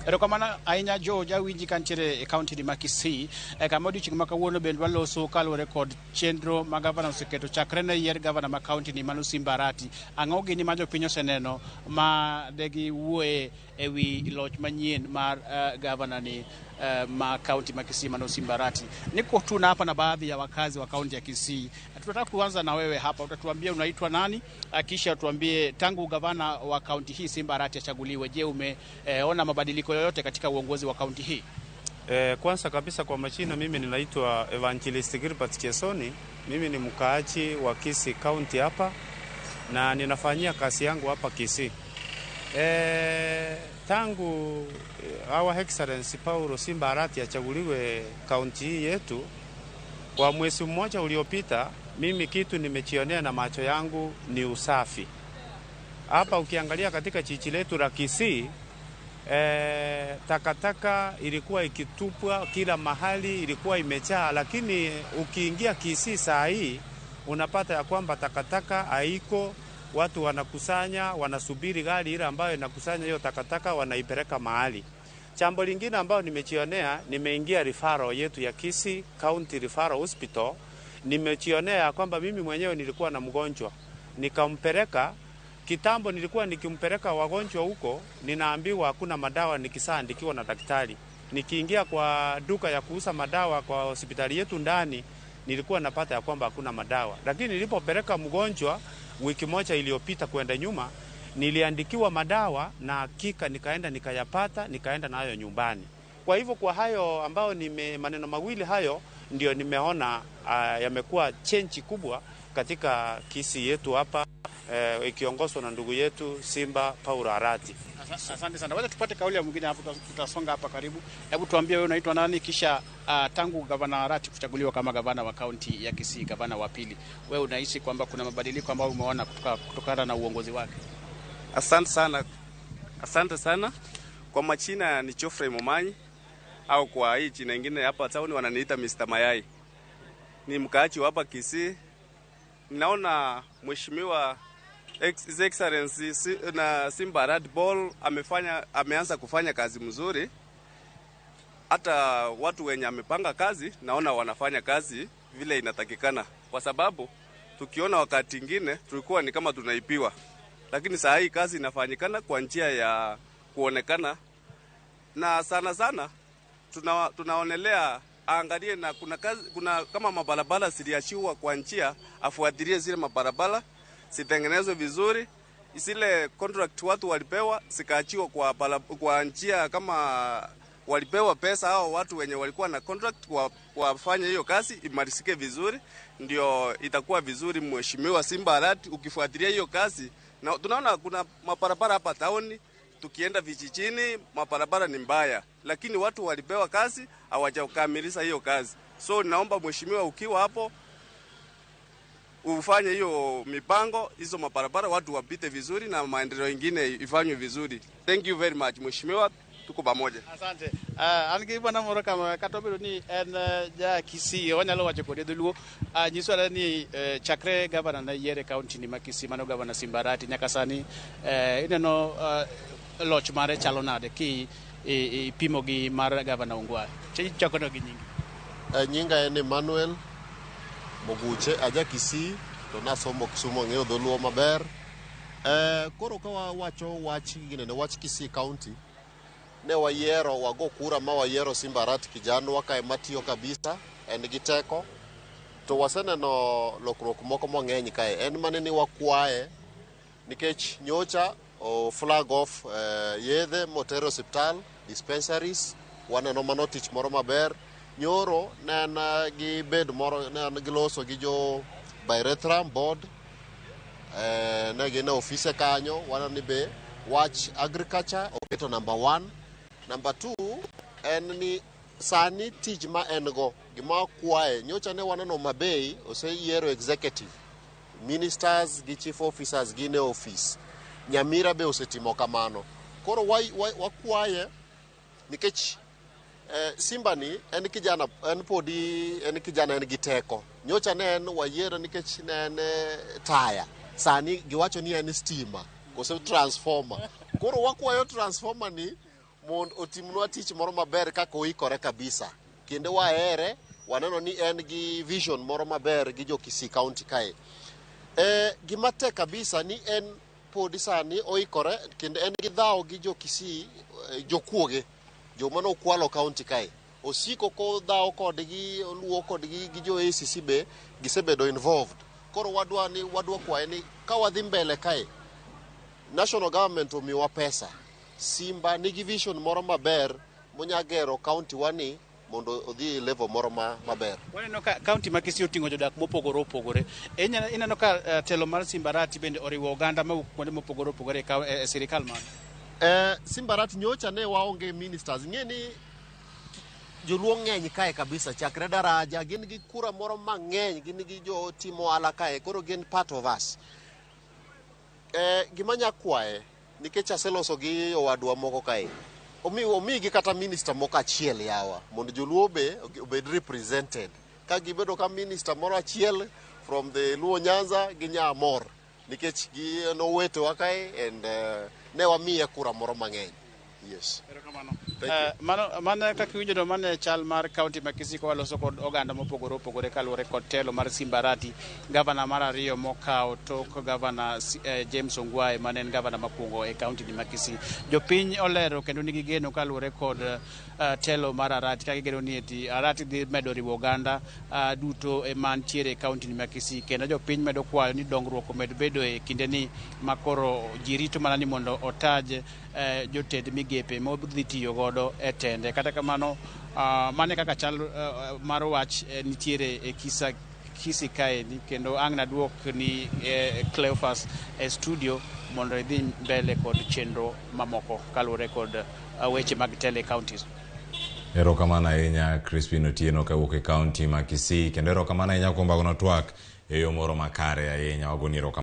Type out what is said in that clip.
Erokamano ahinya jo jawinji kantiere e kaunti ni ma Kisii e kama odiochieng' ma kawuono bende waloso kaluwore kod chenro ma gavana oseketo chakre ne yier gavana ma kaunti ni mano Simba Arati. Ang'o gini ma jopiny oseneno ma degi wuoye e wi loch manyien mar gavana ni ma kaunti ma Kisii mano Simba Arati? Niko tu na hapa na baadhi ya wakazi wa kaunti ya Kisii. Tunataka kuanza na wewe hapa, utatuambia unaitwa nani, kisha tuambie tangu gavana wa kaunti hii Simba Arati achaguliwe, je, umeona mabadiliko yoyote katika uongozi wa kaunti hii? Kwanza kabisa kwa majina mimi ninaitwa Evangelist Gilbert Chesoni. Mimi ni mkaaji wa Kisii County hapa na ninafanyia kazi yangu hapa Kisii. Tangu Our Excellency Paulo Simba Arati achaguliwe kaunti hii yetu kwa mwezi mmoja uliopita, mimi kitu nimejionea na macho yangu ni usafi. Hapa ukiangalia katika jiji letu la Kisii, takataka ilikuwa ikitupwa kila mahali, ilikuwa imejaa, lakini ukiingia Kisii saa hii unapata ya kwamba takataka haiko. Watu wanakusanya, wanasubiri gari ile ambayo inakusanya hiyo takataka, wanaipeleka mahali. Jambo lingine ambayo nimejionea, nimeingia referral yetu ya Kisii County Referral Hospital, nimejionea ya kwamba mimi mwenyewe nilikuwa na mgonjwa nikampeleka. Kitambo nilikuwa nikimpeleka wagonjwa huko, ninaambiwa hakuna madawa nikisaandikiwa na daktari. Nikiingia kwa duka ya kuuza madawa kwa hospitali yetu ndani, nilikuwa napata ya kwamba hakuna madawa. Lakini nilipopeleka mgonjwa wiki moja iliyopita kwenda nyuma, niliandikiwa madawa na hakika nikaenda nikayapata, nikaenda nayo nyumbani. Kwa hivyo kwa hayo ambao nime maneno mawili hayo ndio nimeona yamekuwa change kubwa katika Kisii yetu hapa, ikiongozwa na ndugu yetu Simba Paul Arati. Asante sana. Wacha tupate kauli ya mwingine hapo, tutasonga hapa karibu. Hebu tuambie wewe unaitwa nani, kisha tangu gavana Arati kuchaguliwa kama gavana wa kaunti ya Kisii, gavana wa pili, wewe unahisi kwamba kuna mabadiliko ambayo umeona kutokana na uongozi wake? Asante sana, asante sana. Kwa majina ni Geoffrey Momanyi, au kwa hii jina ingine hapa town wananiita Mr. Mayai. Ni mkaaji wa hapa Kisii. Ninaona Mheshimiwa His Excellency na Simba Arati Paul ameanza kufanya kazi mzuri. Hata watu wenye amepanga kazi naona wanafanya kazi vile inatakikana, kwa sababu tukiona wakati ingine tulikuwa ni kama tunaibiwa, lakini saa hii kazi inafanyikana kwa njia ya kuonekana, na sana sana tunaonelea aangalie na kuna kazi, kuna kama mabarabara ziliachiwa kwa njia, afuatilie zile mabarabara zitengenezwe vizuri. Zile contract watu walipewa zikaachiwa kwa njia, kama walipewa pesa hao watu wenye walikuwa na contract wafanye hiyo kazi imalizike vizuri, ndio itakuwa vizuri. Mheshimiwa Simba Arati, ukifuatilia hiyo kazi, na tunaona kuna mabarabara hapa town, tukienda vijijini mabarabara ni mbaya, lakini watu walipewa kazi hawajakamilisha hiyo kazi. So naomba mheshimiwa, ukiwa hapo ufanye hiyo mipango, hizo mabarabara watu wapite vizuri na maendeleo ingine ifanywe vizuri. Thank you very much mheshimiwa, tuko pamoja. Asante. An gi bwana moro kama kata obedo ni en ja Kisii, wanyalo wacho kode dholuo. Nyiswa ni chakre gavana ne yier e kaunti ni ma Kisii, mano gavana Simba Arati, nyaka sani ineno loch mare chalo nade ki ipimo gi mar gavana Ongwae? Chako gi nyingi. Nyinga en Emmanuel Moguche, aja Kisii to nasomo Kisumu, ang'eyo dholuo maber. Koro ka wawacho wach ginene wach Kisii County, ne wayiero wago kura ma wayiero Simba Arati kijanwa kae matiyo kabisa, en gi teko to waseneno lokruok moko mang'eny kae. En mane ni wakwaye nikech nyocha o flag off yedhe motero osiptal, dispensaries, waneno mano tich moro maber. Nyoro ne en gi bed moro ne en gi loso gi jo Pyrethrum board, ne gin e ofise kanyo. Waneno ni be wach agriculture oketo number one. Number two en ni sani tich ma en go gima kwaye nyocha ne waneno Mabei oseyiero executive ministers gi chief officers gin e office. Nyamira be osetimo kamano. Koro wakwaye nikech Simba ni en kijana, en podi en kijana, en gi teko. Nyocha ne en wayiero nikech ne en taya, sani giwacho ni en stima kose transformer. Koro wakwayo transformer ni mondo otimnwa tich moro maber kaka oikore kabisa. Kendo wahere, waneno ni en gi vision moro maber gi jo Kisii County kae. Gima tek kabisa ni en podi sani oikore kendo en gi dhawo gi jo Kisii, jokuoge, joma nokwalo county kae. Osiko kodhawo kodgi, oluwo kodgi gi jo ACC be gisebedo involved. Koro wadwa ni wadwa kwaye ni ka wadhi mbele kae, national government omiwa pesa. Simba nigi vision moro maber monya gero county wani mondo odhi e level moro maber. Waneno ka county ma Kisii oting'o jodak mopogore opogore. Ineno ka telo mar Simba Arati bende oriwo oganda mawuok kuonde mopogore opogore e sirikal mare. Simba Arati nyocha ne waonge ministers. Ing'e ni joluo ng'eny kae kabisa chakre daraja gin gi kura moro mang'eny gin gi jo timo ohala kae koro gin part of us. Gima nya kwaye nikech aseloso gi owadwa moko kae omigi kata minister moko achiel yawa mondo joluo be obed represented ka gibedo ka minister moro achiel from the Luo Nyanza gi Nyamor nikech gi nowetewa kae and ne wamiye kura moro mang'eny. Yes. Erokamano. Thank you. Mano kaka iwinjo no mano e chal mar county ma Kisii ka waloso kod oganda mopogore opogore kaluwore kod telo mar Simba Arati, gavana mar ariyo mokawo tok gavana James Ongwae mane en gavana mokwongo e county ni ma Kisii. Jopiny olero kendo nigi geno kaluwore kod telo mar Arati ka gigeno ni eti Arati dhi medo riwo oganda duto mantiere e county ni ma Kisii kendo jopiny medo kwayo ni dongruok omed bedo e kinde ni makoro ji rito mana ni mondo otaj jotend migepe modhi tiyo godo e tende. Kata kamano, mano e kaka chal mar wach nitiere e kisa Kisii kaendi kendo ang' naduok ni Cleophas e studio mondo idhi mbele kod chenro mamoko kaluwore kod weche mag telo e counties. Erokamano ahinya Crispin Otieno kawuok e kaunti ma Kisii kendo erokamano ahinya kuom bagono twak e yo moro makare ahinya wagoni erokamano.